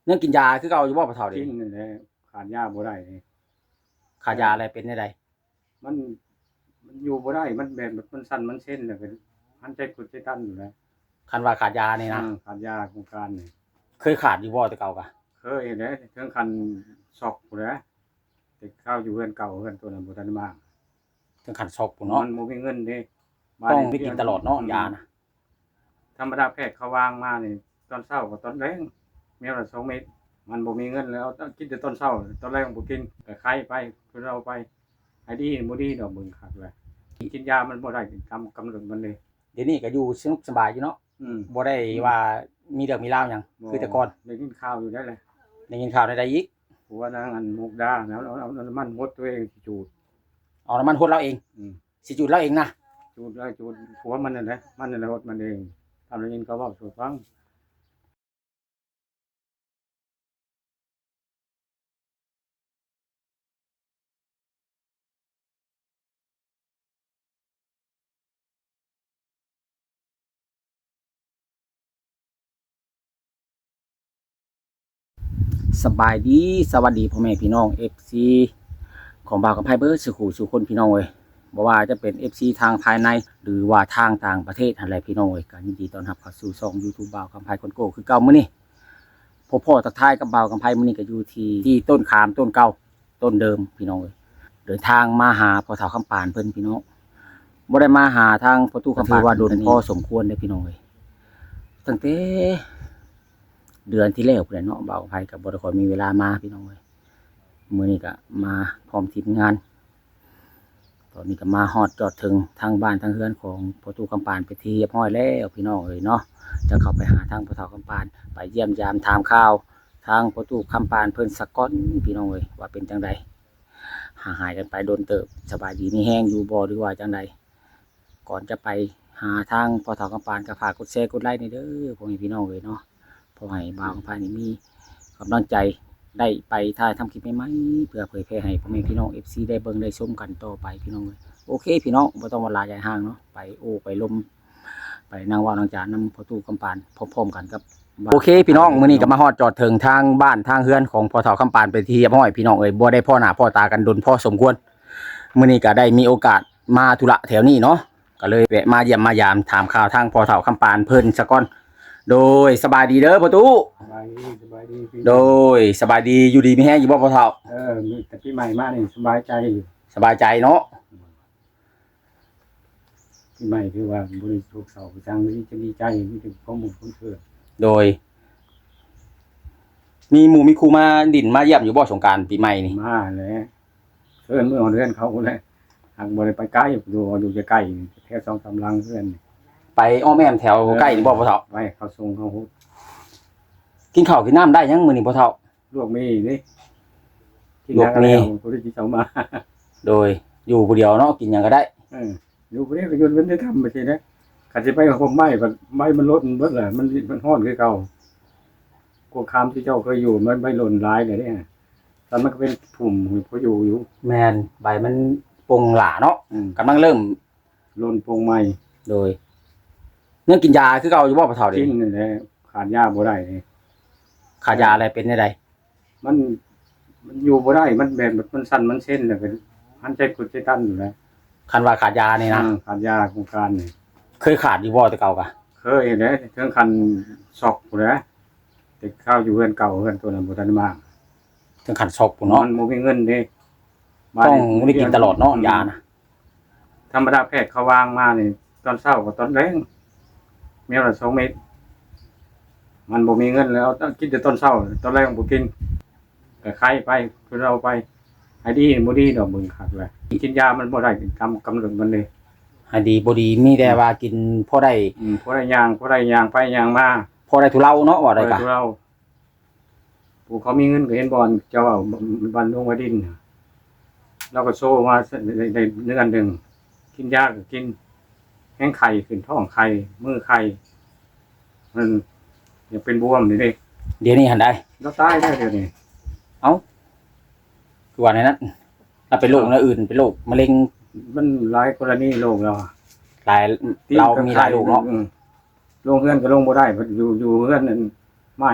ຍັງກິນຢາຄືເກົ່າຢູ່ບໍ່ ພໍ່ເຖົ້າ? ກິນນັ້ນແຫຼະ ຂາດຢາບໍ່ໄດ້ເດ້. ຂາດຢາແລ້ວເປັນແນວໃດ? ມັນ ມັນຢູ່ບໍ່ໄດ້ ມັນແບບ ມັນສັ່ນມັນເຊັນ ແລ້ວກໍຫັນໃຈກົດໃຈຕັນຢູ່ແຫຼະ. ຄັນວ່າຂາດຢານີ້ນະ? ເອີ ຂາດຢາໂຄງການນີ້. ເຄີຍຂາດຢູ່ບໍ່ແຕ່ເກົ່າກະ? ເຄີຍແຫຼະ ເຖິງຂັ້ນຊັອກພຸ້ນແຫຼະ. ແຕ່ເກົ່າຢູ່ເຮືອນເກົ່າ ເຮືອນໂຕນັ້ນບໍ່ທັນໄດ້ມ້າງ. ເຖິງຂັ້ນຊັອກພຸ້ນເນາະ. ມັນບໍ່ມີເງິນເດ້. ຕ້ອງໄດ້ກິນຕະຫຼອດເນາະ ອືມ ຢານະ. ທຳມະດາແພດເຂົາວາງມານີ້ ຕອນເຊົ້າກັບຕອນແລງ ແມ່ນວ່າສອງເມັດ. ມັນບໍ່ມີເງິນແລ້ວ ເອົາ ເອົາກິນແຕ່ຕອນເຊົ້າ ຕອນແລງບໍ່ກິນ ກໍໄຄໄປ ເພິ່ນເອົາໄປ. ໃຫ້ດີບໍ່ດີດອກ ເບິ່ງຄັກແລ້ວ ກິນຢາມັນບໍ່ໄດ້ຕາມກຳນົດມັນເດ້. ດຽວນີ້ກໍຢູ່ສະໜຸກສະບາຍຢູ່ເນາະ. ອືມ ບໍ່ໄດ້ ອືມ ວ່າມີເລື່ອງມີລາວຫຍັງ ບໍ່ ຄືແຕ່ກ່ອນ. ໄດ້ຍິນຂ່າວຢູ່ໄດ້ແຫຼະ. ໄດ້ຍິນຂ່າວແນວໃດອີກ? ຜົວນາງອັນມຸກດາ ເອົາ ເອົາ ເອົາ ເອົານ້ຳມັນຫົດຕົວເອງຊິຈູດ. ເອົານ້ຳມັນຫົດລາວເອງ? ອືມ ຊິຈູດລາວເອງນະ? ຈູດລາວຈູດ ຜົວມັນນັ້ນແຫຼະ ມັນນັ້ນແຫຼະຫົດມັນເອງ. ຕາມໄດ້ຍິນເຂົາເວົ້າສູ່ຟັງ. ສະບາຍດີ ສະຫວັດດີພໍ່ແມ່ພີ່ນ້ອງ ເອັຟຊີ ຂອງບ່າວກຳໄພເບິດສູ່ຄູ່ສູ່ຄົນ ພີ່ນ້ອງເອີຍ. ບໍ່ວ່າຈະເປັນ ເອັຟຊີ ທາງພາຍໃນ ຫຼືວ່າທາງຕ່າງປະເທດຫັ້ນແຫຼະ ພີ່ນ້ອງເອີຍ. ກໍຍິນດີຕ້ອນຮັບເຂົ້າສູ່ຊ່ອງ YouTube ບ່າວກຳໄພຄົນໂກ້ຄືເກົ່າ. ມື້ນີ້ ພົບພໍ້ທັກທາຍກັບບ່າວກຳໄພ ມື້ນີ້ກໍຢູ່ທີ່ ທີ່ຕົ້ນຂາມຕົ້ນເກົ່າ ຕົ້ນເດີມ ພີ່ນ້ອງເອີຍ. ເດີນທາງມາຫາພໍ່ເຖົ້າຄຳປານເພິ່ນ ພີ່ນ້ອງ. ບໍ່ໄດ້ມາຫາທາງພໍ່ຕູ້ຄຳປານ ກໍຖືວ່າດົນພໍສົມຄວນເດ້ ພີ່ນ້ອງເອີຍ. ຕັ້ງແຕ່ເດືອນທີ່ແລ້ວພຸ້ນແຫຼະເນາະ ບ່າວກຳໄພກໍບໍ່ໄດ້ຄ່ອຍມີເວລາມາ ພີ່ນ້ອງເອີຍ. ມື້ນີ້ກໍມາພ້ອມທີມງານ. ຕອນນີ້ກໍມາຮອດຈອດເຖິງທາງບ້ານທາງເຮືອນຂອງພໍ່ຕູ້ຄຳປານເປັນທີ່ຮຽບຮ້ອຍແລ້ວ ພີ່ນ້ອງເອີຍເນາະ. ຈະເຂົ້າໄປຫາທາງພໍ່ເຖົ້າຄຳປານ ໄປຢ້ຽມຢາມຖາມຂ່າວທາງພໍ່ຕູ້ຄຳປານເພິ່ນສາກ່ອນ ພີ່ນ້ອງເອີຍ ວ່າເປັນຈັ່ງໃດ. ຫ່າງຫາຍກັນໄປດົນເຕີບ ສະບາຍດີມີແຮງຢູ່ບໍ່ ຫຼືວ່າຈັ່ງໃດ? ກ່ອນຈະໄປຫາທາງພໍ່ເຖົ້າຄຳປານ ກໍຝາກກົດແຊ ກົດໄລແດ່ເດີ ພໍ່ແມ່ພີ່ນ້ອງເອີຍເນາະ. ເພື່ອໃຫ້ບ່າວຄຳພາຍນີ້ມີກຳລັງໃຈ ໄດ້ໄປຖ່າຍທຳຄລິບໃໝ່ໆ ເພື່ອເຜີຍແຜ່ໃຫ້ພໍ່ແມ່ພີ່ນ້ອງ ເອັຟຊີ ໄດ້ເບິ່ງໄດ້ຊົມກັນຕໍ່ໄປ ພີ່ນ້ອງເອີຍ. ໂອເຄ ພີ່ນ້ອງ ບໍ່ຕ້ອງວ່າຫຼາຍຍາຍຫ່າງເນາະ ໄປໂອ້ໄປລົມ ໄປນັ່ງເວົ້ານັ່ງຈານຳພໍ່ຕູ້ຄຳປານພ້ອມໆກັນກັບ ໂອເຄ ພີ່ນ້ອງ ມື້ນີ້ກໍມາຮອດຈອດເຖິງທາງບ້ານທາງເຮືອນຂອງພໍ່ເຖົ້າຄຳປານເປັນທີ່ຮຽບຮ້ອຍ ພີ່ນ້ອງເອີຍ. ບໍ່ໄດ້ພໍ້ໜ້າພໍ້ຕາກັນດົນພໍສົມຄວນ. ມື້ນີ້ກໍໄດ້ມີໂອກາດມາທຸລະແຖວນີ້ເນາະ ກໍເລີຍແວະມາຢ້ຽມມາຢາມຖາມຂ່າວທາງພໍ່ເຖົ້າຄຳປານເພິ່ນສາກ່ອນ. ໂດຍ ສະບາຍດີເດີພໍ່ຕູ້. ສະບາຍດີ ສະບາຍດີພີ່. ໂດຍ ສະບາຍດີ ຢູ່ດີມີແຮງຢູ່ບໍ່ພໍ່ເຖົ້າ? ເອີ ມີແຕ່ປີໃໝ່ມານີ້ສະບາຍໃຈຢູ່. ສະບາຍໃຈເນາະ. ອືມ ປີໃໝ່ຖືວ່າບໍ່ໄດ້ໂສກເສົ້າຫຍັງ ມີແຕ່ດີໃຈ ມີແຕ່ຄວາມມ່ວນຄວາມຊື່ນ. ໂດຍ ມີໝູ່ມີຄູ່ມາດິນມາຢ້ຽມຢູ່ບໍ່ ສົງການປີໃໝ່ນີ້? ມາແຫຼະ ເຊີນເມືອຮອດເຮືອນເຂົາພຸ້ນແຫຼະ. ຫາກບໍ່ໄດ້ໄປໄກ ຢູ່ ຢູ່ໃກ້ໆ ແຄ່ສອງສາມຫຼັງເຮືອນ. ໄປອ້ອມແອ້ມແຖວໃກ້ນີ້ບໍ່ພໍ່ເຖົ້າ? ໄປເຂົາສົ່ງເຂົາ. ກິນເຂົ້າກິນນ້ຳໄດ້ຫຍັງມື້ນີ້ພໍ່ເຖົ້າ? ລວກໝີ່ເດ້ ກິນ ລວກໝີ່ ແລ້ວບໍ່ໄດ້ກິນເຂົ້າມາ. ໂດຍ ຢູ່ຜູ້ດຽວເນາະ ກິນຫຍັງກໍໄດ້. ເອີ ຢູ່ຜູ້ດຽວກໍຢູ່ເປັນໄດ້ທຳໄປຊີ້ແຫຼະ. ຄັນຊິໄປຫົ່ມໄມ້ ບັດໄມ້ມັນຫຼົ່ນເບິດແຫຼະ ມັນ ມັນຮ້ອນຄືເກົ່າ. ກວກຄາມທີ່ເຈົ້າເຄີຍຢູ່ ມັນໃບຫຼົ່ນຫຼາຍແລ້ວເດ້. ຕອນມັນກໍເປັນພຸ່ມພໍຢູ່ຢູ່. ແມ່ນ ໃບມັນປົ່ງຫຼ້າເນາະ. ອືມ ກຳລັງເລີ່ມ ລົ້ນໂປ່ງໃໝ່. ໂດຍ ຍັງກິນຢາຄືເກົ່າຢູ່ບໍ່ ພໍ່ເຖົ້າ? ກິນນັ້ນແຫຼະ ຂາດຢາບໍ່ໄດ້ເດ້. ຂາດຢາແລ້ວເປັນແນວໃດ? ມັນ ມັນຢູ່ບໍ່ໄດ້ ມັນແບບ ມັນສັ່ນມັນເຊັນ ແລ້ວກໍຫັນໃຈກົດໃຈຕັນຢູ່ແຫຼະ. ຄັນວ່າຂາດຢານີ້ນະ? ເອີ ຂາດຢາໂຄງການນີ້. ເຄີຍຂາດຢູ່ບໍ່ແຕ່ເກົ່າກະ? ເຄີຍແຫຼະ ເຖິງຂັ້ນຊັອກພຸ້ນແຫຼະ. ແຕ່ເກົ່າຢູ່ເຮືອນເກົ່າ ເຮືອນໂຕນັ້ນບໍ່ທັນໄດ້ມ້າງ. ເຖິງຂັ້ນຊັອກພຸ້ນເນາະ. ມັນບໍ່ມີເງິນເດ້. ຕ້ອງໄດ້ກິນຕະຫຼອດເນາະ ອືມ ຢານະ. ທຳມະດາແພດເຂົາວາງມານີ້ ຕອນເຊົ້າກັບຕອນແລງ ແມ່ນວ່າສອງເມັດ. ມັນບໍ່ມີເງິນແລ້ວ ເອົາ ເອົາກິນແຕ່ຕອນເຊົ້າ ຕອນແລງບໍ່ກິນ ກໍໄຄໄປ ເພິ່ນເອົາໄປ. ໃຫ້ດີບໍ່ດີດອກ ເບິ່ງຄັກແລ້ວ ກິນຢາມັນບໍ່ໄດ້ຕາມກຳນົດມັນເດ້. ໃຫ້ດີບໍ່ດີ ມີແຕ່ວ່າກິນພໍໄດ້ ອືມ ພໍໄດ້ຍ່າງ ພໍໄດ້ຍ່າງໄປຍ່າງມາ ພໍໄດ້ທຸເລົາເນາະ ວ່າໄດ້ກະ ພໍໄດ້ທຸເລົາ. ຜູ້ເຂົາມີເງິນກໍເຫັນບໍ່ ເຈົ້າເວົ້າ ບ້ານດົງວາດິນ ລາວກໍໂຊມາໄດ້ ໄດ້ເດືອນໜຶ່ງ ກິນຢາກໍກິນ ແຮງໄຂ້ຂຶ້ນ ທ້ອງໄຂ້ ມືໄຂ້ ມັນຢາກເປັນບວມນີ້ເດ້. ດຽວນີ້ຫັ້ນໃດ ລາວຕາຍແລ້ວດຽວນີ້. ເອົ້າ ຄືວ່າແນວນັ້ນ ລາວເປັນໂລກແນວອື່ນ ເປັນໂລກມະເຮັງ. ມັນຫຼາຍກໍລະນີໂລກລາວ ຫຼາຍ ລາວມີຫຼາຍໂລກເນາະ. ອືມ ລົງເຮືອນກໍລົງບໍ່ໄດ້ ຢູ່ ຢູ່ເຮືອນນັ້ນໄມ້.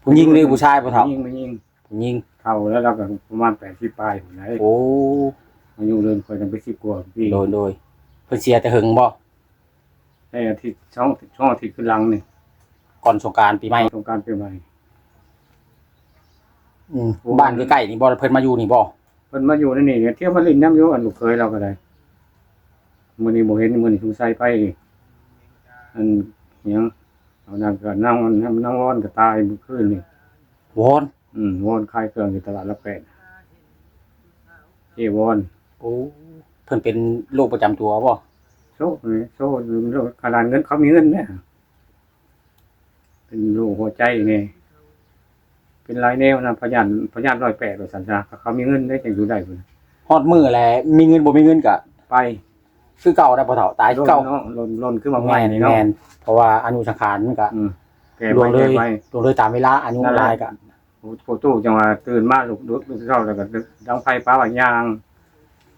ຜູ້ຍິງຫຼືຜູ້ຊາຍ ພໍ່ເຖົ້າ? ຜູ້ຍິງ ຜູ້ຍິງ ຜູ້ຍິງ. ເຖົ້າແລ້ວ ລາວກໍປະມານແປດສິບປາຍພຸ້ນແຫຼະ. ໂອ້ ອາຍຸເລີນຂ້ອຍຕັ້ງແຕ່ສິບກວ່າປີ. ໂດຍ ໂດຍ. ເພິ່ນເສຍແຕ່ເຫິງບໍ່? ໃນອາທິດ ສອງ ສອງອາທິດຄືນຫຼັງນີ້ ກ່ອນສົງການປີໃໝ່. ສົງການປີໃໝ່. ອືມ ໂອ້ ບ້ານໃກ້ໆນີ້ບໍ່? ເພິ່ນມາຢູ່ນີ້ບໍ່? ເພິ່ນມາຢູ່ໃນນີ້ ທ່ຽວມາຫຼິ້ນນຳຢູ່ ອັນລູກເຂີຍລາວກໍໄດ້. ມື້ນີ້ບໍ່ເຫັນ ມື້ນີ້ສົງໄສໄປ ອັນຫຍັງ ເອົານາງ ນາງ ນາງວອນກໍຕາຍມື້ຄືນນີ້. ວອນ? ອືມ ວອນຂາຍເຄື່ອງຢູ່ຕະຫຼາດຫຼັກແປດ ເຈວອນ. ໂອ້ ເພິ່ນເປັນໂລກປະຈຳຕົວບໍ່? ໂຊກນີ້ ໂຊກ ຂະໜາດເງິນ ເຂົາມີເງິນເດ້ ເປັນໂລກຫົວໃຈນີ້ ເປັນຫຼາຍແນວນະ ພະຍາດ ພະຍາດຮ້ອຍແປດ ວ່າຊັ້ນຊະ. ເຂົາມີເງິນເດ້ ຈັ່ງຢູ່ໄດ້ພຸ້ນ. ຮອດມື້ແຫຼະ ມີເງິນບໍ່ມີເງິນກະໄປ ຄືເກົ່າໄດ໋ພໍ່ເຖົ້າ ຕາຍຄືເກົ່າເນາະ. ຫຼົ່ນ ຫຼົ່ນຄືໝາກໄມ້ນີ້ເນາະ. ແມ່ນ ເພາະວ່າອາຍຸສັງຂານມັນກະ ອືມ ແກ່ໄປ ລ່ວງເລີຍ ແກ່ໄປ ລ່ວງເລີຍຕາມເວລາ ອາຍຸມັນຫຼາຍກະ ໂອ້ ຕູ້ຈັ່ງວ່າຕື່ນມາລຸກ ລຸກ ລຸກເຊົ້າແລ້ວກໍດັງໄຟປາວ່າຍ່າງ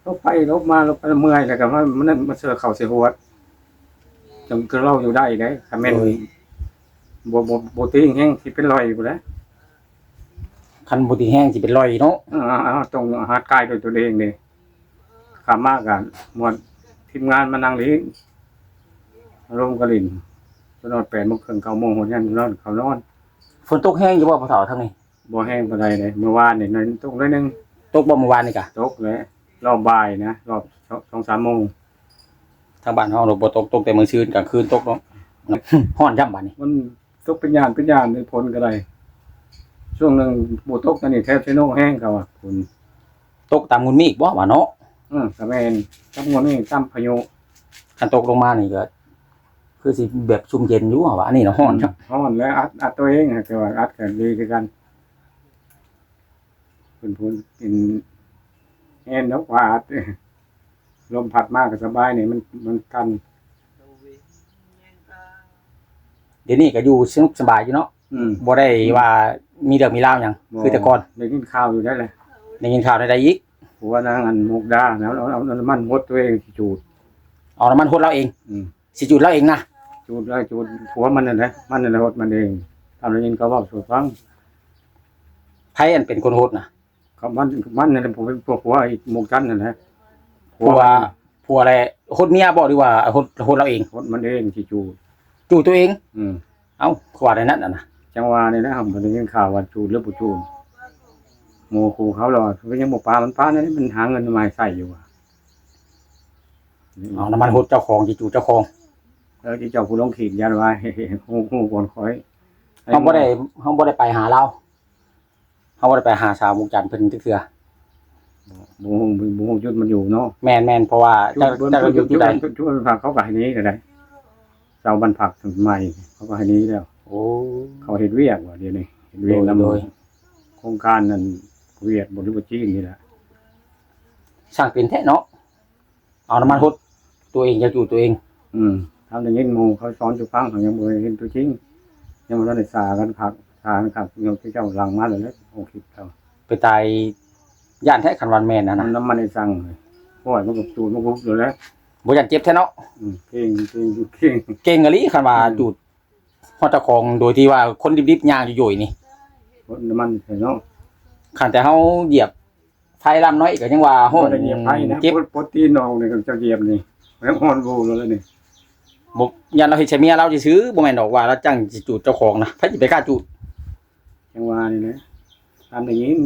ຫຼົບໄປຫຼົບມາ ຫຼົບໄປເມື່ອຍ ແລ້ວກໍມາ ມາ ມາເຊີເຂົ້າໃສ່ຫົວ ຈັ່ງຄືເຮົາຢູ່ໄດ້ເດ້. ຄັນແມ່ນ ໂດຍ ບໍ່ ບໍ່ ບໍ່ຕີແຮງ ຊິເປັນລອຍພຸ້ນແຫຼະ. ຄັນບໍ່ຕີແຮງ ຊິເປັນລອຍເນາະ. ເອີ ເຮົາ ເຮົາຕ້ອງຫັດກາຍດ້ວຍຕົນເອງເດ້. ຂ້າມມາກໍໝົດທີມງານມານັ່ງຫຼິ້ນ ອາລົມກໍຫຼິ້ນ ຈົນຮອດແປດໂມງເຄິ່ງ ເກົ້າໂມງ ຮອດຍາມນອນ ເຂົ້ານອນ. ຝົນຕົກແຮງຢູ່ບໍ່ພໍ່ເຖົ້າທາງນີ້? ບໍ່ແຮງປານໃດເດ້ ມື້ວານນີ້ໜ້ອຍ ຕົກໜ້ອຍໜຶ່ງ. ຕົກບໍ່ມື້ວານນີ້ກະ? ຕົກແຫຼະ ຮອບບ່າຍນະ ຮອບສອງສາມໂມງ. ທາງບ້ານເຮົາບໍ່ຕົກ ຕົກແຕ່ມື້ຊືນ ກາງຄືນຕົກເນາະ. ຮ້ອນຈ້ຳບາດນີ້ ມັນຕົກເປັນຍາມເປັນຍາມ ເປັນຝົນກໍໄດ້. ຊ່ວງໜຶ່ງບໍ່ຕົກ ອັນນີ້ແຖວເຊໂນແຮງ ເຂົາວ່າຝົນ. ຕົກຕາມງຸນມີອີກບໍ່ວ່າເນາະ? ເອີ ກໍແມ່ນ ຕາມງຸນມີ ຕາມພາຍຸ. ຄັນຕົກລົງມານີ້ກໍຄືຊິແບບຊຸ່ມເຢັນຢູ່ວ່າ ອັນນີ້ນະຮ້ອນ. ອືມ ຮ້ອນແລ້ວ ອັດ ອັດຕົວເອງ ແຕ່ວ່າອັດກໍດີຄືກັນ. ເພິ່ນ ເພິ່ນເປັນແອນດອກວ່າ ລົມພັດມາກໍສະບາຍນີ້ ມັນ ມັນກັນ. ດຽວນີ້ກໍຢູ່ສະໜຸກສະບາຍຢູ່ເນາະ. ອືມ ບໍ່ໄດ້ວ່າມີເລື່ອງມີລາວຫຍັງ ບໍ່ ຄືແຕ່ກ່ອນ. ໄດ້ຍິນຂ່າວຢູ່ໄດ໋ແຫຼະ. ໄດ້ຍິນຂ່າວແນວໃດອີກ? ຜົວນາງອັນມຸກດາ ເອົາ ເອົາ ເອົານ້ຳມັນຫົດຕົວເອງຊິຈູດ. ເອົານ້ຳມັນຫົດລາວເອງ? ອືມ ຊິຈູດລາວເອງນະ? ຈູດລາວ ຈູດຜົວມັນນັ້ນແຫຼະ ມັນນັ້ນແຫຼະຫົດມັນເອງ. ຕາມໄດ້ຍິນເຂົາເວົ້າສູ່ຟັງ. ໃຜອັນເປັນຄົນຫົດນະ? ເຂົາ ມັນ ມັນນັ້ນແຫຼະ ຜູ້ເປັນຜົວ ຜົວໄອ້ໝວກຈັນນັ້ນແຫຼະ. ຜົວ ຜົວ ແລະຫົດເມຍບໍ່ ຫຼືວ່າຫົດ ຫົດລາວເອງ? ຫົດມັນເອງ ຊິຈູດ. ຈູດຕົວເອງ? ອືມ ເອົ້າ ຄືວ່າແນວນັ້ນນະ. ຈັ່ງວ່ານີ້ແຫຼະ ເຮົາກໍໄດ້ຍິນຂ່າວວ່າຈູດຫຼືບໍ່ຈູດ. ໝູ່ຄູ່ເຂົາລະວ່າ ຄືຍັງບໍ່ປາມັນ ປານັ້ນມັນຫາເງິນມາໃຫ້ໃຊ້ຢູ່ວ່າ. ເອົານ້ຳມັນຫົດເຈົ້າຂອງ ຊິຈູດເຈົ້າຂອງ. ເອີ ທີ່ເຈົ້າຜູ້ລົງຄລິບ ຢ້ານວ່າ ຮູ້ ຮູ້ກ່ອນຂ້ອຍ. ເຮົາບໍ່ໄດ້ ເຮົາບໍ່ໄດ້ໄປຫາລາວ. ເຮົາບໍ່ໄດ້ໄປຫາສາວໝວກຈັນເພິ່ນຈັກເທື່ອ. ບໍ່ ບໍ່ຮູ້ ບໍ່ຮູ້ຈຸດມັນຢູ່ເນາະ. ແມ່ນໆ ເພາະວ່າຈັກ ຈັກຢູ່ຈຸດໃດ. ຈຸດ ຈຸດ ຈຸດ ເຂົາກໍໃຫ້ໜີແລ້ວໃດ໋. ຊາວບ້ານພັກໃໝ່ ເຂົາກໍໃຫ້ໜີແລ້ວ. ໂອ້ ເຂົາເຮັດວຽກວ່າດຽວນີ້ ເຮັດວຽກນຳ ໂດຍ ໂດຍ ໂຄງການນັ້ນ ຫວຽດບໍ່ ຫຼືວ່າຈີນນີ້ແຫຼະ. ຊ່າງເປັນແທ້ເນາະ. ເອົານ້ຳມັນຫົດຕົວເອງ ຢາກຢູ່ຕົວເອງ. ອືມ ເຮົາໄດ້ຍິນໝູ່ເຂົາສອນສູ່ຟັງ ເຮົາຍັງບໍ່ເຫັນຕົວຈິງ ຍັງບໍ່ທັນໄດ້ສາກັນຄັກ ສາກັນຄັກ ຍ້ອນເຈົ້າຫຼັງມາແລ້ວແຫຼະ ໂອເຄເຈົ້າ. ເປັນຕາຢ້ານແທ້ ຄັນວ່າແມ່ນຫັ້ນນະ. ນ້ຳມັນໄດ້ສັ່ງ ໂອ້ຍ ມັນກໍຕູດມັນກໍຮຸບຢູ່ແລ້ວ. ບໍ່ຢ້ານເຈັບແທ້ເນາະ. ອືມ ເກັ່ງ ເກັ່ງ ເກັ່ງ ເກັ່ງອີ່ຫຼີ ຄັນວ່າ ອືມ ຈູດຮອດເຈົ້າຂອງ ໂດຍທີ່ວ່າຄົນດິບໆຍ່າງຢູ່ໂຢຍນີ້ ລົດນ້ຳມັນໃສ່ເນາະ. ຄັນແຕ່ເຮົາຢຽບ ໄຟລຳນ້ອຍກໍຍັງວ່າຮ້ອງ ບໍ່ໄດ້ຢຽບໄຟນະ ເຈັບ ປົດ ປົດຕີນອອກນີ້ກໍເຈົ້າຢຽບນີ້ ແລ້ວຮ້ອນໂວໂລດແລ້ວນີ້. ບໍ່ ຢ້ານລາວເຮັດໃສ່ເມຍລາວຊື່ໆ ບໍ່ແມ່ນດອກວ່າລາວຈັ່ງຊິຈູດເຈົ້າຂອງນະ ໃຜຊິໄປກ້າຈູດ. ຈັ່ງວ່ານີ້ແຫຼະ ຕາມໄດ້ຍິນ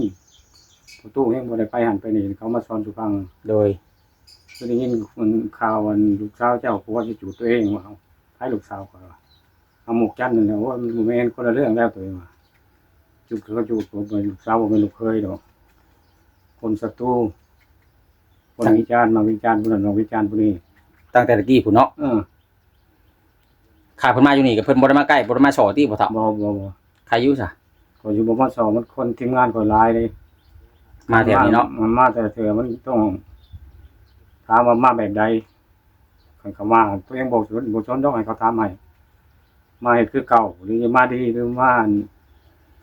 ພໍ່ຕູ້ແຮງບໍ່ໄດ້ໄປຫັ້ນໄປນີ້ ເຂົາມາສອນສູ່ຟັງ. ໂດຍ ຄືໄດ້ຍິນຂ່າວອັນລູກສາວເຈົ້າ ຜົວຊິຈູດຕົວເອງວ່າ ເອົ້າ ໃຜລູກສາວຂ້ອຍວ່າ ເອົາໝວກຈັນນັ້ນແຫຼະ. ໂອ້ຍ ມັນບໍ່ແມ່ນ ຄົນລະເລື່ອງແລ້ວ ຕົວເອງວ່າ ຈຸດເຂົາຈູດ ບໍ່ແມ່ນລູກສາວ ບໍ່ແມ່ນລູກເຂີຍດອກ ຄົນສັດຕູ ຄົນ ຕັ້ງ ວິຈານ ມັກວິຈານຜູ້ນັ້ນ ມັກວິຈານຜູ້ນີ້ ຕັ້ງແຕ່ຕະກີ້ພຸ້ນເນາະ. ເອີ ຂ້າເພິ່ນມາຢູ່ນີ້ກໍເພິ່ນບໍ່ໄດ້ມາໃກ້ ບໍ່ໄດ້ມາສໍ້ຕິພໍ່ເຖົ້າ? ບໍ່ ບໍ່ ບໍ່ ໃຄຢູ່ຊະ ຂ້ອຍຊິບໍ່ມາສໍ້ ມັນຄົນທີມງານຂ້ອຍຫຼາຍເດ້ ມາແຖວນີ້ເນາະ. ມາ ມາແຕ່ລະເທື່ອມັນຕ້ອງຖາມວ່າມາແບບໃດ. ຄັນເຂົາມາ ຕົວເອງບໍ່ສົນ ບໍ່ສົນດອກ ໃຫ້ເຂົາຖາມໃຫ້ ມາເຮັດຄືເກົ່າ ຫຼືມາດີ ຫຼືມາ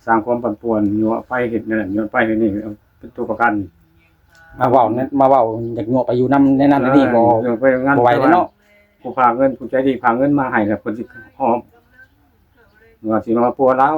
ສ້າງຄວາມປັ່ນປ່ວນ ຍົວະໄປເຮັດນັ້ນ ຍົວະໄປເຮັດນີ້ ເປັນຕົວປະກັນ. ມາເວົ້າ ມາເວົ້າຢາກຍົວະໄປຢູ່ນຳໃນນັ້ນໃນນີ້ ເອີ ບໍ່ ໄປງານ ບໍ່ໄຫວເດ້ເນາະ. ຜູ້ພາເງິນ ຜູ້ໃຈດີພາເງິນມາໃຫ້ ແລ້ວເພິ່ນຊິຮອບ ວ່າຊິມາປົວລາວ.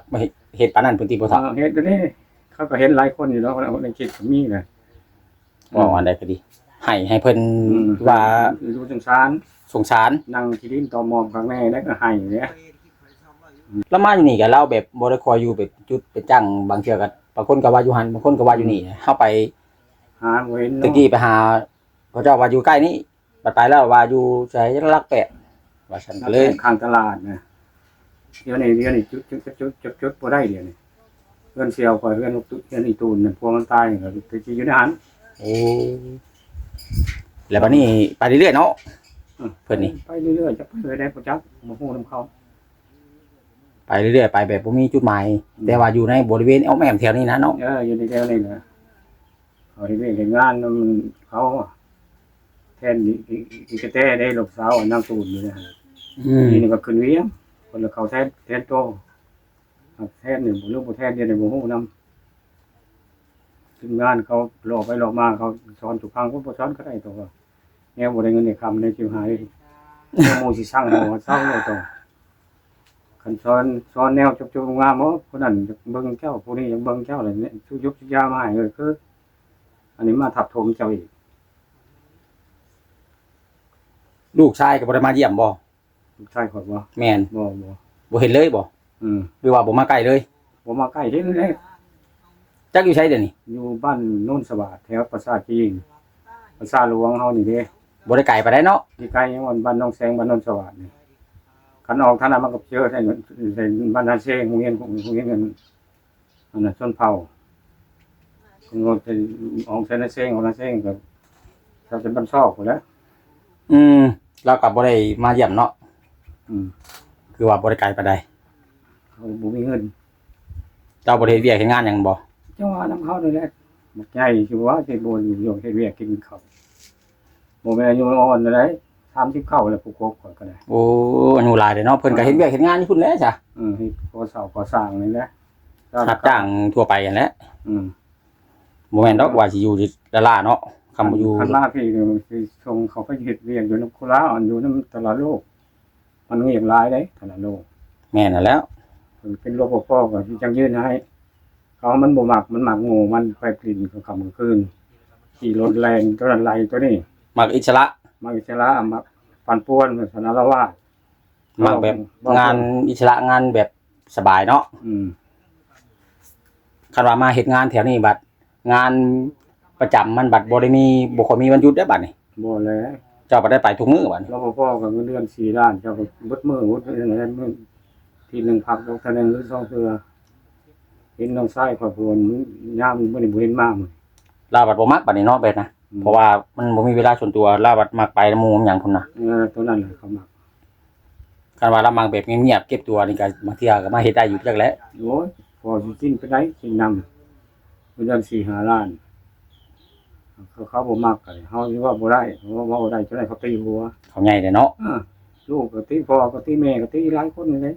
ເຮັດປານນັ້ນພຸ້ນຕິບໍ່ເຖົ້າ? ເອີ ເຮັດຢູ່ເດ້ ເຂົາກໍເຫັນຫຼາຍຄົນຢູ່ດອກ ໃນຄລິບກໍມີນະ. ເວົ້າອັນໃດກໍດີ ໃຫ້ ໃຫ້ເພິ່ນ ອືມ ວ່າ ສງສານ ສົງສານ ນັ່ງຂີ້ດິນຕໍ່ໝອບຂ້າງໃນ ແລ້ວກໍໃຫ້ເດ້. ລາວມາຢູ່ນີ້ກໍລາວແບບບໍ່ໄດ້ຄ່ອຍຢູ່ເປັນຈຸດເປັນຈັງ ບາງເທື່ອກໍບາງຄົນກໍວ່າຢູ່ຫັ້ນ ບາງຄົນກໍວ່າຢູ່ນີ້ ເຮົາໄປ ຫາບໍ່ເຫັນເນາະ ແຕ່ກີ້ໄປຫາ ເຂົາເຈົ້າວ່າຢູ່ໃກ້ນີ້ ບັດໄປແລ້ວວ່າຢູ່ໃສ ຫຼັກແປດ ວ່າຊັ້ນ ກໍເລີຍ ຫຼັກແປດ ຂ້າງຕະຫຼາດນະ. ດຽວນີ້ ດຽວນີ້ຈຸດ ຈຸດ ຈຸດ ຈຸດ ຈຸດບໍ່ໄດ້ດຽວນີ້. ເຮືອນສ່ຽວຂ້ອຍ ເຮືອນ ເຮືອນອີ່ຕູນນັ້ນ ຜົວມັນຕາຍ ກໍໄປຢູ່ໃນຫັ້ນ. ໂອ້ ແລ້ວບັດນີ້ໄປເລື້ອຍໆເນາະ. ອື ເພິ່ນນີ້ ໄປເລື້ອຍໆ ຈັກໄປໄປໃດບໍ່ຈັກ ບໍ່ຮູ້ນຳເຂົາ. ໄປເລື້ອຍໆ ໄປແບບບໍ່ມີຈຸດໝາຍ ອືມ ແຕ່ວ່າຢູ່ໃນບໍລິເວນອ້ອມແອ້ມແຖວນີ້ນະເນາະ. ເອີ ຢູ່ໃນແຖວນີ້ນະ. ເຂົາເຮັດວຽກເຮັດງານນຳເຂົາ ແທນອີ່ ອີ່ ອີ່ກະແຕເດ້ ລູກສາວອັນນາງຕູນນີ້ນະ. ອືມ ນີ້ກໍຂຶ້ນວຽງ ເພິ່ນລະເຂົ້າແທນ ແທນໂຕ ແທນນີ້ບໍ່ ຫຼືບໍ່ແທນ ດຽວນີ້ບໍ່ຮູ້ນຳ. ທີມງານເຂົາເລາະໄປເລາະມາ ເຂົາສອນສຸພັງ ບໍ່ສອນກໍໄດ້ ແຕ່ວ່າແນວບໍ່ໄດ້ເງິນໄດ້ຄຳ ແນວຊິຫາຍ ແນວໝູ່ຊິຊັງ ໝູ່ເຊົາແລ້ວ ຕ້ອງ ຄັນສອນ ສອນແນວຈົບໆງາມໆ ໂອ້ ຜູ້ນັ້ນຢາກເບິ່ງເຈົ້າ ຜູ້ນີ້ຢາກເບິ່ງເຈົ້າ ແລ້ວຊຸກຍຸກຊຸກຢາມາໃຫ້ ເອີ ຄືອັນນີ້ມາທັບຖົມເຈົ້າອີກ. ລູກຊາຍກໍບໍ່ໄດ້ມາຢ້ຽມບໍ່? ລູກຊາຍຂ້ອຍບໍ່? ແມ່ນ. ບໍ່ ບໍ່ ບໍ່ເຫັນເລີຍບໍ່? ອືມ ຫຼືວ່າບໍ່ມາໃກ້ເລີຍ? ບໍ່ມາໃກ້ ເຫັນແລ້ວ. ຈັກຢູ່ໃສດຽວນີ້? ຢູ່ບ້ານໂນນສະຫວາດ ແຖວປາສາດຈີນ ປາສາດຫຼວງເຮົານີ້ເດ້. ບໍ່ໄດ້ໄກປານໃດເນາະ? ບໍ່ໄດ້ໄກຫຍັງ ບ້ານໜອງແສງ ບ້ານໂນນສະຫວາດນີ້. ຄັນອອກທາງນັ້ນມັນກໍເຈີໃສ່ ໃສ່ບ້ານນາເຊງ ໂຮງຮຽນ ໂຮງຮຽນ ອັນນັ້ນຊົນເຜົ່າ ເຂົາກໍອອກໃສ່ນາເຊງ ອອກນາເຊງກໍເຈົ້າຈະບ້ານຊອກພຸ້ນແຫຼະ. ອືມ ລາວກໍບໍ່ໄດ້ມາຢ້ຽມເນາະ. ອືມ ຄືວ່າບໍ່ໄດ້ໄກປານໃດ. ເຂົາບໍ່ມີເງິນ. ເຈົ້າບໍ່ໄດ້ເຮັດວຽກເຮັດງານຫຍັງບໍ່? ເຈົ້າວ່ານຳເຂົານີ້ແຫຼະ ບັກໃຫຍ່ຊິວ່າຊິບໍ່ຢູ່ເຮັດວຽກກິນເຂົ້າ. ບໍ່ແມ່ນອາຍຸອ່ອນໃດ ສາມສິບເກົ້າແລ້ວ ຜູ້ກົກຂ້ອຍກໍໄດ້. ໂອ້ ອາຍຸຫຼາຍແລ້ວເນາະ. ເພິ່ນກໍເຮັດວຽກເຮັດງານຢູ່ພຸ້ນແຫຼະຊະ. ເອີ ເຮັດກໍ່ສ້າງກໍ່ສ້າງນີ້ແຫຼະ ຮັບຈ້າງທົ່ວໄປຫັ້ນແຫຼະ. ອືມ ບໍ່ແມ່ນດອກວ່າຊິຢູ່ລ້າໆເນາະ. ຄັນບໍ່ຢູ່ ຄັນມາພີ້ຊິສົ່ງເຂົາໄປເຮັດວຽກຢູ່ນຳໂຄລາດ ຢູ່ນຳຕະຫຼາດໂລກ. ມັນວຽກຫຼາຍເດ້ ຕະຫຼາດໂລກ. ແມ່ນຫັ້ນແຫຼ້ວ. ເປັນ ລປພ ກໍຊິຈັ່ງຍື່ນໃຫ້. ເຂົາມັນບໍ່ມັກ ມັນມັກໂງ່ ມັນໄປຫຼິ້ນກາງຄ່ຳກາງຄືນ ຂີ່ລົດແລ່ນໂຕນັ້ນໄລ່ໂຕນີ້. ມັກອິດສະຫຼະ ມັກອິດສະຫຼະ ມັກປັ່ນປ່ວນ ສາລະວາດ ມັກແບບງານອິດສະຫຼະ ງານແບບສະບາຍເນາະ. ອືມ ຄັນວ່າມາເຮັດງານແຖວນີ້ບັດ ງານປະຈຳມັນບັດບໍ່ໄດ້ມີ ບໍ່ຄ່ອຍມີວັນຢຸດເດ້ບັດນີ້. ບໍ່ແຫຼະ ເຈົ້າບັດໄດ້ໄປທຸກມື້ບັດນີ້. ລປພ ກໍເງິນເດືອນສີ່ລ້ານ ເຈົ້າກໍເບິດມື້ ເບິດມື້ ອາທິດໜຶ່ງພັກດອກເທື່ອໜຶ່ງ ຫຼື ສອງເທື່ອ. ເຫັນນ້ອງຊາຍຂ້ອຍຜູ້ຍາມມື້ນີ້ບໍ່ເຫັນມາມື້. ລາວບັດບໍ່ມັກບັດນີ້ເນາະ ແບບນະ. ອືມ ເພາະວ່າມັນບໍ່ມີເວລາສ່ວນຕົວ ລາວບັດມັກໄປນຳໝູ່ນຳຫຍັງພຸ້ນນະ. ເອີ ໂຕນັ້ນແຫຼະເຂົາມັກ. ຄັນວ່າລາວມັກແບບງຽບໆ ເກັບຕົວນີ້ກໍບາງເທື່ອກໍມາເຮັດໄດ້ຢູ່ຈັກແຫຼະ. ໂອ້ຍ ພໍຊິກິນໄປໄດ້ ກິນນຳ ເດືອນສີ່ຫ້າລ້ານ ເຂົາ ເຂົາບໍ່ມັກ ເຮົາຊິເວົ້າບໍ່ໄດ້ ເຮົາເວົ້າໄດ້ຈັ່ງໃດ ເຂົາຕີຫົວ. ເຂົາໃຫຍ່ແລ້ວເນາະ. ເອີ ລູກກໍຕີ ພໍ່ກໍຕີ ແມ່ກໍຕີ ຫຼາຍຄົນນີ້ເດ້.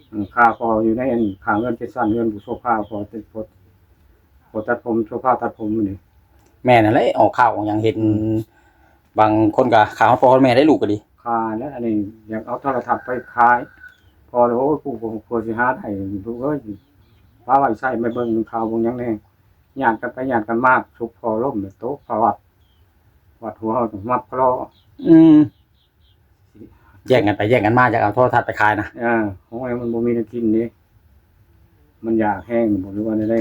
ເອີ ຂ້າພໍ່ຢູ່ໃນອັນຂ້າງເຮືອນເຈັດຊັ້ນ ເຮືອນຜູ້ໂສພາ ພໍ່ຕິດ ພໍ່ຕັດຜົມ ໂສພາຕັດຜົມນີ້. ແມ່ນຫັ້ນແຫຼະ ອອກຂ່າວອອກຫຍັງເຫັນ. ອືມ ບາງຄົນກໍຂ້າຮອດພໍ່ຮອດແມ່ໄດ້ ລູກກໍດີ. ຂ້າແຫຼະ ອັນນີ້ຢາກເອົາໂທລະທັດໄປຂາຍ. ພໍ່ລະ ໂອ້ຍ ກູກໍບໍ່ຊິຫາໄດ້ລູກເອີຍ ພາໄວ້ໃຊ້ ມາເບິ່ງຂ່າວເບິ່ງຫຍັງແດ່. ຍາດກັນໄປຍາດກັນມາ ຊຸກພໍ່ລົ້ມ ຕົກພະວັດ ວັດຫົວເຮົາມັບພະລໍ. ອືມ ແຍ່ງກັນໄປແຍ່ງກັນມາ ຢາກເອົາໂທລະທັດໄປຂາຍນະ. ເອີ ໂອ້ຍ ມັນບໍ່ມີແນວກິນເດ້ ມັນຢາກແຮງບໍ່ ຫຼືວ່າແນວໃດ.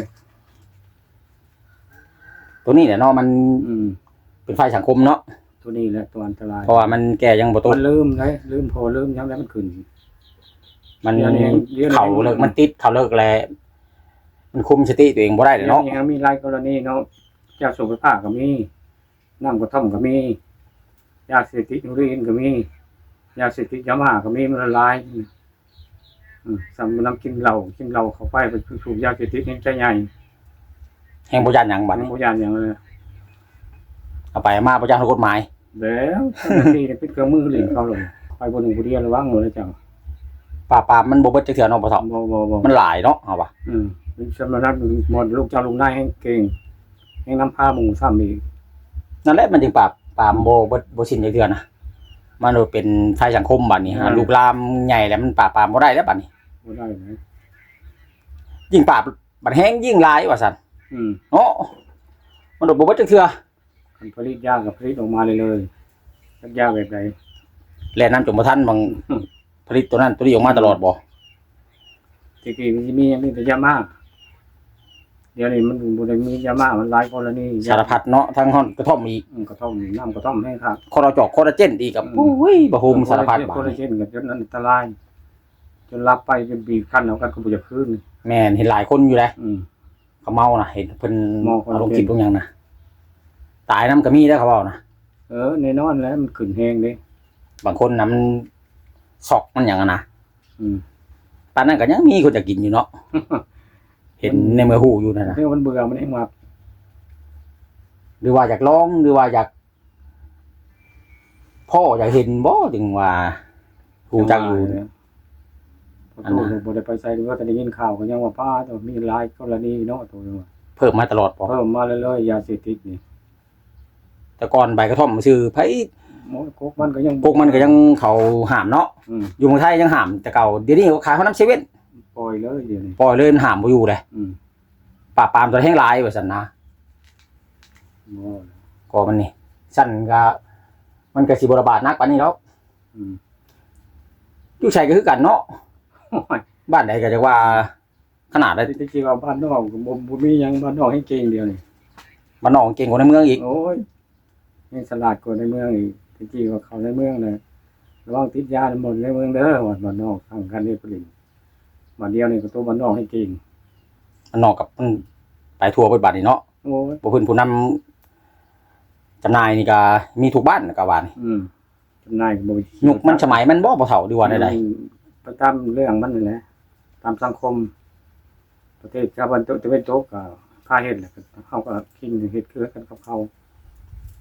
ໂຕນີ້ແຫຼະເນາະ ມັນ ອືມ ເປັນໄຟສັງຄົມເນາະ. ໂຕນີ້ແຫຼະຕົວອັນຕະລາຍ ເພາະວ່າມັນແກ້ຍັງບໍ່ຕົກ. ມັນລືມເດ້ ລືມພໍ່ລືມຫຍັງແລ້ວມັນຂຶ້ນ. ມັນ ດຽວນີ້ ເຂົ້າເລິກ ມັນຕິດເຂົ້າເລິກແລ້ວ ມັນຄຸມສະຕິຕົວເອງບໍ່ໄດ້ເນາະ. ດຽວນີ້ມີຫຼາຍກໍລະນີເນາະ ຢາສູບໄຟຟ້າກໍມີ ນ້ຳກະທ່ອມກໍມີ ຢາເສບຕິດເຮໂຣອີນກໍມີ ຢາເສບຕິດຢາບ້າກໍມີ ມັນຫຼາຍ. ອືມ ສ່ຳນຳກິນເຫຼົ້າ ກິນເຫຼົ້າເຂົ້າໄປ ໄປສູບຢາເສບຕິດແຮ່ງໃຈໃຫຍ່ ແຮ່ງບໍ່ຢ້ານຫຍັງບັດນີ້ ບໍ່ຢ້ານຫຍັງເລີຍ. ເອົາໄປເອົາມາບໍ່ຢ້ານກົດໝາຍ. ແລ້ວ ເຈົ້າໜ້າທີ່ນີ້ເປັນເຄື່ອງມືຫຼິ້ນເຂົາໂລດ ໄປຜູ້ໜຶ່ງຜູ້ດຽວລະວັງໂລດເຈົ້າ. ປາບປາມມັນບໍ່ເບິດຈັກເທື່ອເນາະພໍ່ເຖົ້າ. ບໍ່ ບໍ່ ບໍ່ ມັນຫຼາຍເນາະ ເຮົາວ່າ. ອືມ ມັນສ່ຳນັ້ນ ໝໍລູກເຈົ້າລູກນາຍແຮ່ງເກັ່ງ ແຮ່ງນຳພາໝູ່ຊ້ຳອີກ. ນັ້ນແຫຼະ ມັນຈຶ່ງປາບປາມບໍ່ເບິດບໍ່ສິ້ນຈັກເທື່ອນະ. ມັນໂດດເປັນໄຟສັງຄົມບາດນີ້ ອືມ ຫາລູກຫຼານໃຫຍ່ແລ້ວ ມັນປາບປາມບໍ່ໄດ້ແລ້ວບາດນີ້. ບໍ່ໄດ້ນະ. ຍິ່ງປາບບັດແຮງຍິ່ງຫຼາຍວ່າຊັ້ນ. ອືມ ເນາະ ມັນໂດດບໍ່ເບິດຈັກເທື່ອ. ຄັນຜະລິດຢາກໍຜະລິດອອກມາເລື້ອຍໆ ຈັກຢາແບບໃດ ແລ່ນນຳຈົນບໍ່ທັນ ບາງ ອືມ ຜະລິດໂຕນັ້ນໂຕນີ້ອອກມາຕະຫຼອດບໍ່? ແຕ່ກີ້ມັນຊິມີຫຍັງ ມີແຕ່ຢາມ້າ ດຽວນີ້ມັນບໍ່ໄດ້ມີຢາມ້າ ມັນຫຼາຍກໍລະນີ ສາລະພັດເນາະ ທັງຮອດກະທ່ອມອີກ. ອືມ ກະທ່ອມ ນ້ຳກະທ່ອມແຮງຄັກ ຄໍລາຈອກ ຄໍລາເຈນອີກ ອືມ ໂອ້ຍ ຜ້າຫົ່ມສາລະພັດ ໂຄລາເຈນ ບາດນີ້ ໂຄລາເຈນກໍຈົນອັນຕະລາຍ ຈົນຫຼັບໄປ ຈົນບີບຄັນເອົາກັນກໍບໍ່ຢາກຄືນ. ແມ່ນ ເຫັນຫຼາຍຄົນຢູ່ໃດ. ອືມ ເຂົາເມົານະ ເຫັນເພິ່ນເອົາລົງຄລິບລົງຫຍັງນະ ຕາຍນຳກໍມີເດ້ ເຂົາເວົ້ານະ. ເອີ ແນ່ນອນແຫຼະ ມັນຂຶ້ນແຮງເດ້ ບາງຄົນນະ ມັນຊັອກມັນຫຍັງຫັ້ນນະ. ອືມ ປານນັ້ນກໍຍັງມີຄົນຢາກກິນຢູ່ເນາະ ເຫັນໃນເມື່ອຮູ້ຢູ່ນັ້ນນະ ຄືມັນເບື່ອ ມັນແຮງມັກ ຫຼືວ່າຢາກລອງ ຫຼືວ່າຢາກ ພໍຢາກເຫັນບໍ່ ຈຶ່ງວ່າຮູ້ຈັກຢູ່. ປະຕູບໍ່ໄດ້ໄປໃສ ວ່າແຕ່ໄດ້ຍິນຂ່າວກໍຍັງວ່າ ປ້າດ ມີຫຼາຍກໍລະນີເນາະ ໂຕ ເພີ່ມມາຕະຫຼອດບໍ່? ເພີ່ມມາເລື້ອຍໆ ຢາເສບຕິດນີ້. ແຕ່ກ່ອນໃບກະທ່ອມຊື່ ໃຜ ໂອ້ຍ ກົກມັນກໍຍັງ ກົກມັນກໍຍັງເຂົາຫ້າມເນາະ. ອືມ ຢູ່ເມືອງໄທຍັງຫ້າມແຕ່ເກົ່າ ດຽວນີ້ເຂົາຂາຍຮອດນຳເຊເວັ່ນ ປ່ອຍເລີຍ ດຽວນີ້ປ່ອຍເລີຍ ມັນຫ້າມບໍ່ຢູ່ເລີຍ. ອືມ ປາບປາມຕົວແຮງຫຼາຍວ່າຊັ້ນນະ. ບໍ່ ກໍມັນນີ້ ຊັ້ນກະ ມັນກະຊິບໍ່ລະບາດໜັກປານນີ້ດອກ. ອືມ ຢູ່ໃສກໍຄືກັນເນາະ. ໂອ້ຍ ບ້ານໃດກໍຈັກວ່າຂະໜາດໃດ. ແຕ່ກີ້ວ່າບ້ານນອກກໍບໍ່ ບໍ່ມີຫຍັງ ບ້ານນອກແຮ່ງເກັ່ງດຽວນີ້ ບ້ານນອກເກັ່ງກວ່າໃນເມືອງອີກ. ໂອ້ຍ ຍັງສະຫຼາດກວ່າໃນເມືອງອີກ. ແຕ່ກີ້ວ່າເຂົ້າໃນເມືອງນະ ລະວັງຕິດຢານຳໝົດໃນເມືອງເດີ ວ່າບ້ານນອກທາງການເຮັດຜະລິດ. ບາດດຽວນີ້ກໍໂຕບ້ານນອກແຮ່ງເກັ່ງ ບ້ານນອກກັບມັນໄປທົ່ວເບິດບາດນີ້ເນາະ. ໂອ້ຍ ບໍ່ເພິ່ນຜູ້ນຳຈຳໜ່າຍນີ້ກໍມີທຸກບ້ານກໍວ່ານີ້. ອືມ ຈຳໜ່າຍກໍບໍ່ ຍຸກມັນສະໄໝມັນບໍ່ ພໍ່ເຖົ້າ ຫຼືວ່າແນວໃດ? ໄປຕາມເລື່ອງມັນນັ້ນແຫຼະ ຕາມສັງຄົມ ປະເທດຊາວຕາເວັນຕົກກໍພາເຮັດແຫຼະ ເຮົາກໍກິນເຮັດຄືກັນກັບເຂົາ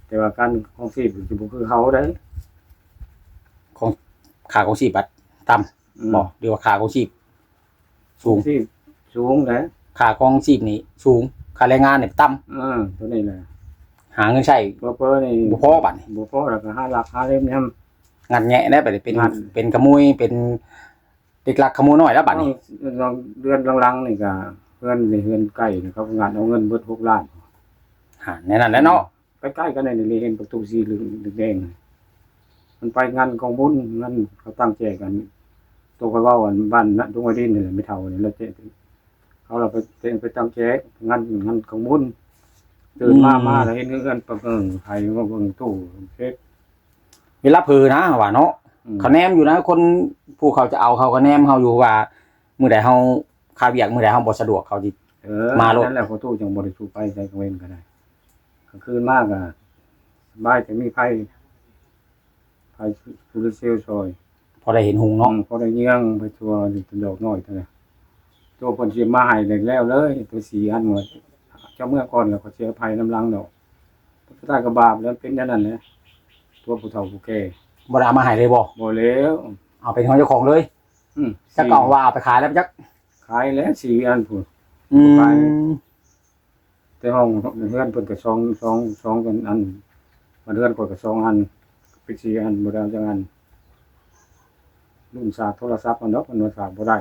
ແຕ່ວ່າການຄອງຊີບຊິບໍ່ຄືເຂົາໃດ. ຂອງ ຄ່າຄອງຊີບບັດຕ່ຳ ອືມ ບໍ່ ຫຼືວ່າຄ່າຄອງຊີບສູງ? ຄອງຊີບສູງແຫຼະ ຄ່າຄອງຊີບນີ້ສູງ ຄ່າແຮງງານນີ້ຕ່ຳ. ເອີ ໂຕນີ້ແຫຼະ ຫາເງິນໃຊ້ເປີໆນີ້ບໍ່ພໍບາດນີ້ ບໍ່ພໍ ແລ້ວກໍຫາລັກຫາເຫຼັ້ມຍາມ ງັດແງະແລ້ວບາດນີ້ ເປັນ ງັດ ເປັນຂະໂມຍ ເປັນເດັກລັກຂະໂມຍນ້ອຍແລ້ວບາດນີ້. ເອີ ເດືອນຫຼັງໆນີ້ກໍເຮືອນ ເຮືອນໃກ້ນີ້ ເຂົາກໍງັດເອົາເງິນເບິດຫົກລ້ານ ຫັ້ນ ແນວນັ້ນແຫຼະເນາະ. ໃກ້ໆກັນນີ້ເຫັນປະຕູສີເຫຼືອງແດງ ມັນໄປງານກອງບຸນ ງານເຂົາຕັ້ງແຈກກັນ ໂຕຂ້ອຍເວົ້າ ອັນບ້ານດົງໄວດິນນີ້ແຫຼະ ແມ່ເຖົ້ານີ້ລະແຈກ ເຂົາລະໄປ ໄປຕັ້ງແຈກງານ ງານກອງບຸນ ຕື່ນມາ ອືມ ມາລະເຫັນເຮືອນປະເບິ່ງ ໄປເບິ່ງຕູ້ເຮັດ ເວລາເຜີນະວ່າເນາະ. ອືມ ເຂົາແນມຢູ່ນະ ຄົນຜູ້ເຂົາຈະເອົາ ເຂົາກໍແນມເຮົາຢູ່ວ່າ ມື້ໃດເຮົາຄາວຽກ ມື້ໃດເຮົາບໍ່ສະດວກ ເຂົາຊິ ເອີ ມາໂລດ. ນັ້ນແຫຼະ ພໍ່ຕູ້ຈັ່ງບໍ່ໄດ້ສູ່ໄປໃສກາງເວັນກໍໄດ້ ກາງຄືນມາກໍສະບາຍ ແຕ່ມີໄຟ ໄຟໂຊລາເຊວຊ່ອຍ ພໍໄດ້ເຫັນຮຸ່ງເນາະ. ອືມ ພໍໄດ້ເຍືອງໄປທົ່ວ ດອກນ້ອຍເທົ່ານັ້ນ ໂຕເພິ່ນຊິມາໃຫ້ແລ້ວເລີຍ ໂຕສີ່ອັນ ວ່າເຈົ້າເມືອກ່ອນ ແລ້ວຂ້ອຍຊິເອົາໄຟນຳຫຼັງດອກ. ສຸດທ້າຍກໍບາບແລ້ວ ເປັນແນວນັ້ນແຫຼະ ຕົວຜູ້ເຖົ້າຜູ້ແກ່. ບໍ່ໄດ້ເອົາມາໃຫ້ເລີຍບໍ່? ບໍ່ແລ້ວ ເອົາເປັນຂອງເຈົ້າຂອງເລີຍ. ອືມ ຈັກກໍເອົາວ່າເອົາໄປຂາຍແລ້ວຈັກ. ຂາຍແລ້ວສີ່ອັນພຸ້ນ. ອືມ ຂາຍ ແຕ່ຫ້ອງເຮືອນເພິ່ນກໍສອງ ສອງ ສອງອັນ ບ້ານເຮືອນຂ້ອຍກໍສອງອັນ ເປັນສີ່ອັນ ບໍ່ໄດ້ເອົາຈັກອັນ. ລຸ້ນສາກໂທລະສັບຫັ້ນດອກ ມັນວ່າສາກບໍ່ໄດ້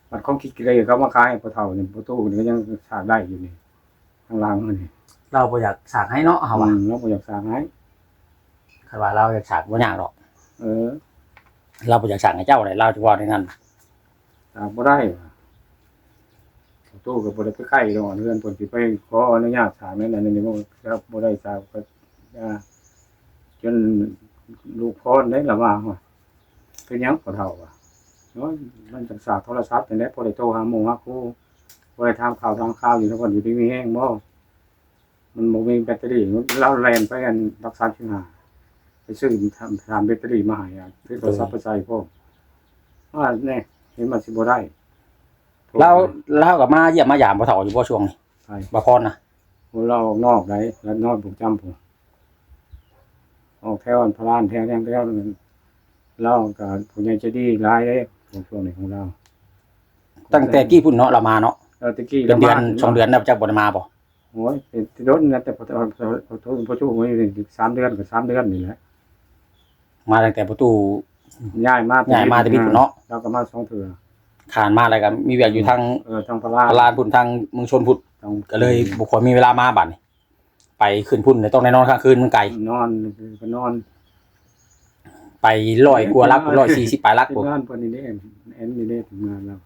ບັດຂອງຂີ້ເກເລເຂົາມາຂາຍໃຫ້ພໍ່ເຖົ້ານີ້ ພໍ່ຕູ້ນີ້ກໍຍັງສາກໄດ້ຢູ່ນີ້ ທາງຫຼັງນີ້. ລາວບໍ່ຢາກສາກໃຫ້ເນາະ ເຮົາວ່າ. ອືມ ລາວບໍ່ຢາກສາກໃຫ້. ຄັນວ່າລາວຢາກສາກບໍ່ຍາກດອກ. ເອີ ລາວບໍ່ຢາກສາກໃຫ້ເຈົ້າໃດ ລາວຈະເວົ້າແນວນັ້ນ. ສາກບໍ່ໄດ້ວ່າ ຕູ້ກໍບໍ່ໄດ້ໄປໃກ້ດອກ ເຮືອນເພິ່ນຊິໄປຂໍອະນຸຍາດສາກນັ້ນອັນນີ້ ບໍ່ໄດ້ສາກ ຈົນລູກພອນໄດ້ລະວ່າ. ເປັນຫຍັງພໍ່ເຖົ້າວ່າ ໂອ້ຍ ມັນຈັກສາກໂທລະສັບນີ້ແຫຼະ ພໍໄດ້ໂທຫາໝູ່ຫາຄູ່ ພໍໄດ້ຖາມຂ່າວຖາມຄາວຢູ່ນຳເພິ່ນ ຢູ່ດີມີແຮງບໍ່? ມັນບໍ່ມີແບັດເຕີຣີ ລາວແລ່ນໄປອັນຫຼັກສາມສິບຫ້າ ໄປຊື້ຖາມ ຖາມແບັດເຕີຣີມາໃຫ້ ຖືໂທລະສັບໄປໃສ່ພ້ອມ. ວ່າແນ່ ເຫັນວ່າຊິບໍ່ໄດ້. ລາວ ລາວກໍມາຢ້ຽມມາຢາມພໍ່ເຖົ້າຢູ່ບໍ່ຊ່ວງນີ້? ໃຜ? ບ່າວພອນນະ. ໂອ້ ລາວອອກນອກໃດ໋ ລາວນອນປະຈຳພຸ້ນ. ອອກແຖວອັນພະລານ ແຖວຫຍັງແຖວນັ້ນ ລາວກໍຜູ້ໃຫຍ່ໃຈດີຫຼາຍເດ້ ຂອງຊ່ວງນີ້ຂອງລາວ. ຕັ້ງແຕ່ກີ້ພຸ້ນເນາະ ລາວມາເນາະ. ເອີ ແຕ່ກີ້ ເປັນເດືອນ ລາວມາ ສອງເດືອນແລ້ວ ຈັກບໍ່ໄດ້ມາບໍ່? ໂອ້ຍ ເປັນດົນນະ ແຕ່ພໍ ພໍ ພໍ ພໍ ພໍ ພໍຢູ່ນີ້ ສາມເດືອນກໍສາມເດືອນນີ້ແຫຼະ. ມາຕັ້ງແຕ່ພໍ່ຕູ້ ຍ້າຍມາ ຍ້າຍມາແຕ່ພີ້ພຸ້ນເນາະ. ລາວກໍມາສອງເທື່ອ. ຂ້າມມາແລ້ວກໍມີວຽກຢູ່ທາງ ເອີ ທາງພະລານ ພະລານພຸ້ນ ທາງເມືອງຊົນພຸ້ນ ຕ້ອງ ກໍເລີຍບໍ່ຄ່ອຍມີເວລາມາບາດນີ້. ໄປຂຶ້ນພຸ້ນ ຕ້ອງໄດ້ນອນຄ້າງຄືນ ມັນໄກ. ນອນ ໄປນອນ ໄປຮ້ອຍກວ່າຫຼັກ ຮ້ອຍສີ່ສິບປາຍຫຼັກ ທີມງານເພິ່ນນີ້ເດ້ ແອນນີ້ເດ້ ທີມງານລາວ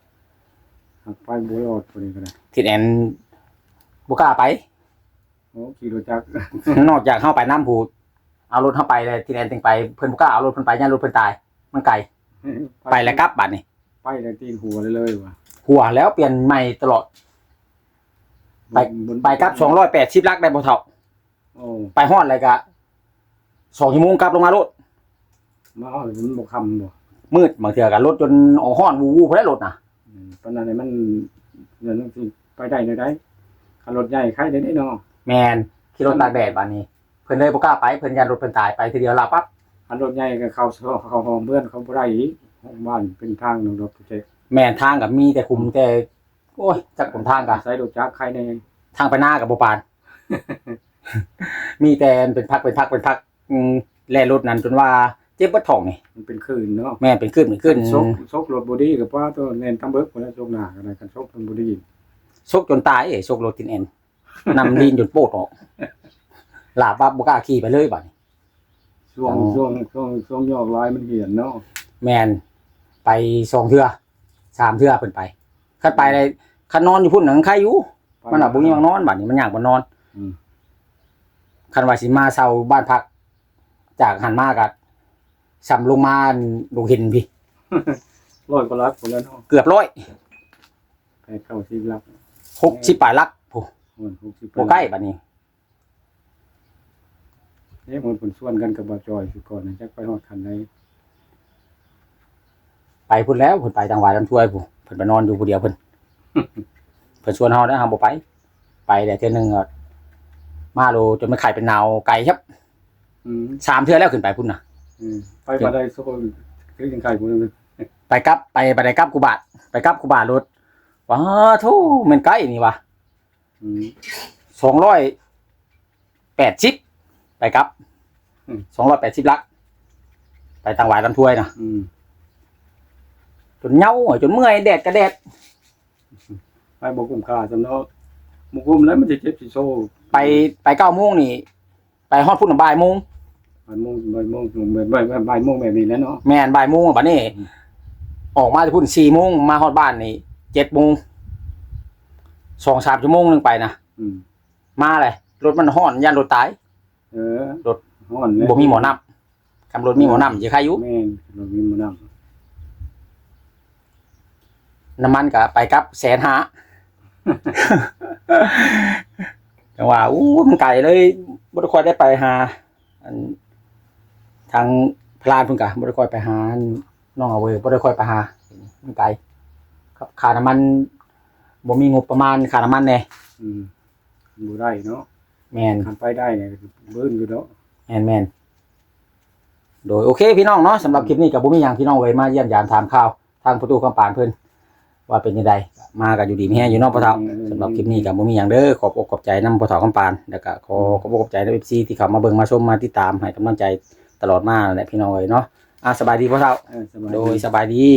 ຫາກໄປບໍ່ລອດ ຜູ້ນີ້ກໍໄດ້. ທິດແອນບໍ່ກ້າໄປ. ໂອ້ ຂີ່ລົດຈັກ ນອກຈາກເຮົາໄປນຳຜູ້ ເອົາລົດເຮົາໄປແລ້ວ ທິດແອນຈຶ່ງໄປ. ເພິ່ນບໍ່ກ້າເອົາລົດເພິ່ນໄປ ຢ້ານລົດເພິ່ນຕາຍ ມັນໄກ. ໄປແລ້ວກັບບາດນີ້ ໄປແລ້ວຕີນຫົວເລີຍວ່າ ຫົວແລ້ວ ປ່ຽນໃໝ່ຕະຫຼອດ. ໄປ ໄປກັບສອງຮ້ອຍແປດສິບຫຼັກໄດ້ບໍ່ເຖົ້າ? ໂອ້ ໄປຮອດແລ້ວກະສອງຊົ່ວໂມງກັບລົງມາໂລດ. ມາຮອດມັນບໍ່ຄ່ຳບໍ່? ມືດ ບາງເທື່ອກະລົດຈົນອອກຮ້ອນວູ່ໆ ພຸ້ນແຫຼະລົດນະ. ອືມ ປານນັ້ນແຫຼະ ມັນ ມັນຊິໄປໄດ້ແນວໃດ ຄັນລົດໃຫຍ່ໄຄແດ່ເນາະ. ແມ່ນ ຂີ່ລົດຕາກແດດບາດນີ້ ເພິ່ນເລີຍບໍ່ກ້າໄປ ເພິ່ນຢ້ານລົດເພິ່ນຕາຍ ໄປທີດຽວລາວປັບ. ຄັນລົດໃຫຍ່ກໍເຂົ້າ ເຂົ້າຫ້ອງເຮືອນເຂົາບໍ່ໄດ້ອີກ ຫ້ອງບ້ານເປັນທາງດອກ. ແມ່ນ ທາງກໍມີແຕ່ຂຸມແຕ່ ໂອ້ຍ ຈັກຫົນທາງກະ ໃຊ້ລົດຈັກໄຄແດ່ ທາງໄປນາກໍບໍ່ປານ ມີແຕ່ເປັນພັກ ເປັນພັກ ເປັນພັກ ອືມ ແລ່ລົດນັ້ນຈົນວ່າເຈັບເບິດທ້ອງນີ້. ມັນເປັນຄື້ນເນາະ. ແມ່ນ ເປັນຄື້ນ ເປັນຄື້ນ. ຄັນຊົກ ຊົກລົດບໍ່ດີກໍປະໂຕແລ່ນຕາມເບີກພຸ້ນແຫຼະ ຊົກໜ້າກໍໄດ້ ຄັນຊົກມັນບໍ່ດີ. ຊົກຈົນຕາຍເອີຍ ຊົກລົດຕິນແອນ ນ້ຳລີນຈົນໂປດອອກ ລາບວັບບໍ່ກ້າຂີ່ໄປເລີຍບາດນີ້. ຊ່ວງ ຊ່ວງ ຊ່ວງ ຊ່ວງຍອກຫຼາຍມັນຫຽນເນາະ. ແມ່ນ ໄປສອງເທື່ອ ສາມເທື່ອເພິ່ນໄປ. ຄັນໄປ ອືມ ຄັນນອນຢູ່ພຸ້ນນະຍັງໄຄຢູ່ ໄປ ມັນວ່າບໍ່ມີໝ່ອງນອນ ບາດນີ້ມັນຍາກບ່ອນນອນ. ອືມ ຄັນວ່າຊິມາເຊົ່າບ້ານພັກ ຈາກຫັ້ນມາກະສ່ຳລົງມາດົງເຫັນພີ້ ຮ້ອຍກວ່າຫຼັກພຸ້ນແຫຼະເນາະ. ເກືອບຮ້ອຍ ແປດເກົ້າສິບຫຼັກ ຫົກສິບປາຍຫຼັກພຸ້ນ. ໂອ້ຍ ຫົກສິບປາຍ ບໍ່ໃກ້ບາດນີ້. ເດ້ ເພິ່ນ ເພິ່ນຊວນກັນກັບບ່າວຈອຍຄືກ່ອນນະ ຈັກໄປຮອດຂັ້ນໃດ. ໄປພຸ້ນແລ້ວ ເພິ່ນໄປທາງຫວາຍລຳຖ້ວຍພຸ້ນ ເພິ່ນໄປນອນຢູ່ຜູ້ດຽວເພິ່ນ ເພິ່ນຊວນເຮົາໄດ້ ເຮົາບໍ່ໄປ. ໄປແລ້ວເທື່ອໜຶ່ງກໍມາໂລ ຈົນມັນໄຂ້ເປັນໜາວໄກຄັບ. ອືມ ສາມເທື່ອແລ້ວຂຶ້ນໄປພຸ້ນນະ. ອືມ ໄປບາດໃດ ໂຊ ຄືຍັງໄຂ້ພຸ້ນ. ໄປກັບ ໄປບາດໃດກັບກູບາດ ໄປກັບກູບາດໂລດ. ປາໂທ້ ແມ່ນໃກ້ນີ້ຫວາ. ອືມ ສອງຮ້ອຍແປດສິບ ໄປກັບ ອືມ ສອງຮ້ອຍແປດສິບຫຼັກ ໄປທາງຫວາຍລຳຖ້ວຍນະ. ອືມ ຈົນເຫງົາ ຈົນເມື່ອຍ ແດດກະແດດ ໄປບໍ່ຄຸ້ມຄ່າຊ້ຳເນາະ. ບໍ່ຄຸ້ມແລ້ວ ມັນຊິເຈັບຊິໂຊ. ໄປ ໄປເກົ້າໂມງນີ້ ໄປຮອດພຸ້ນບ່າຍໂມງ ບ່າຍໂມງ ບ່າຍໂມງ ບ່າຍ ບ່າຍ ບ່າຍໂມງແບບນີ້ແຫຼະເນາະ. ແມ່ນ ບ່າຍໂມງບາດນີ້ ອືມ ອອກມາແຕ່ພຸ້ນສີ່ໂມງ ມາຮອດບ້ານນີ້ເຈັດໂມງ ສອງສາມຊົ່ວໂມງໜຶ່ງໄປນະ. ອືມ ມາແຫຼະ ລົດມັນຮ້ອນ ຢ້ານລົດຕາຍ. ເອີ ລົດຮ້ອນແຫຼະ ບໍ່ມີໝໍ້ນ້ຳ ຄັນລົດມີໝໍ້ນ້ຳຊິໄຄຢູ່. ແມ່ນ ລົດມີໝໍ້ນ້ຳ ນ້ຳມັນກະໄປກັບແສນຫ້າ ຈັ່ງວ່າ ໂອ້ ມັນໄກເລີຍ ບໍ່ໄດ້ຄ່ອຍໄດ້ໄປຫາ ອັນ ທາງພະລານພຸ້ນກະບໍ່ໄດ້ຄ່ອຍໄປຫາ ນ້ອງອາເວີຍ ບໍ່ໄດ້ຄ່ອຍໄປຫາ ມັນໄກ ຄ່ານ້ຳມັນ ບໍ່ມີງົບປະມານຄ່ານ້ຳມັນແດ່. ອືມ ບໍ່ໄດ້ເນາະ. ແມ່ນ ຄັນໄປໄດ້ນີ້ບືນຢູ່ດອກ. ແມ່ນໆ ໂດຍ ໂອເຄພີ່ນ້ອງເນາະ ສຳລັບຄລິບນີ້ກໍບໍ່ມີຫຍັງພີ່ນ້ອງເອີຍ ມາຢ້ຽມຢາມຖາມຂ່າວທາງພໍ່ຕູ້ຄຳປານເພິ່ນວ່າເປັນຈັ່ງໃດ ມາກໍຢູ່ດີມີແຮງຢູ່ເນາະພໍ່ເຖົ້າ. ອືມ ສຳລັບຄລິບນີ້ກໍບໍ່ມີຫຍັງເດີ ຂອບອົກຂອບໃຈນຳພໍ່ເຖົ້າຄຳປານ ແລ້ວກໍຂໍ ອືມ ຂອບອົກຂອບໃຈນຳ ເອັຟຊີ ທີ່ເຂົ້າມາເບິ່ງມາຊົມມາຕິດຕາມໃຫ້ກຳລັງໃຈຕະຫຼອດມາແຫຼະພີ່ນ້ອງເອີຍເນາະ. ອ່າ ສະບາຍດີພໍ່ເຖົ້າ. ເອີ ສະບາຍດີ ໂດຍ ສະບາຍດີ.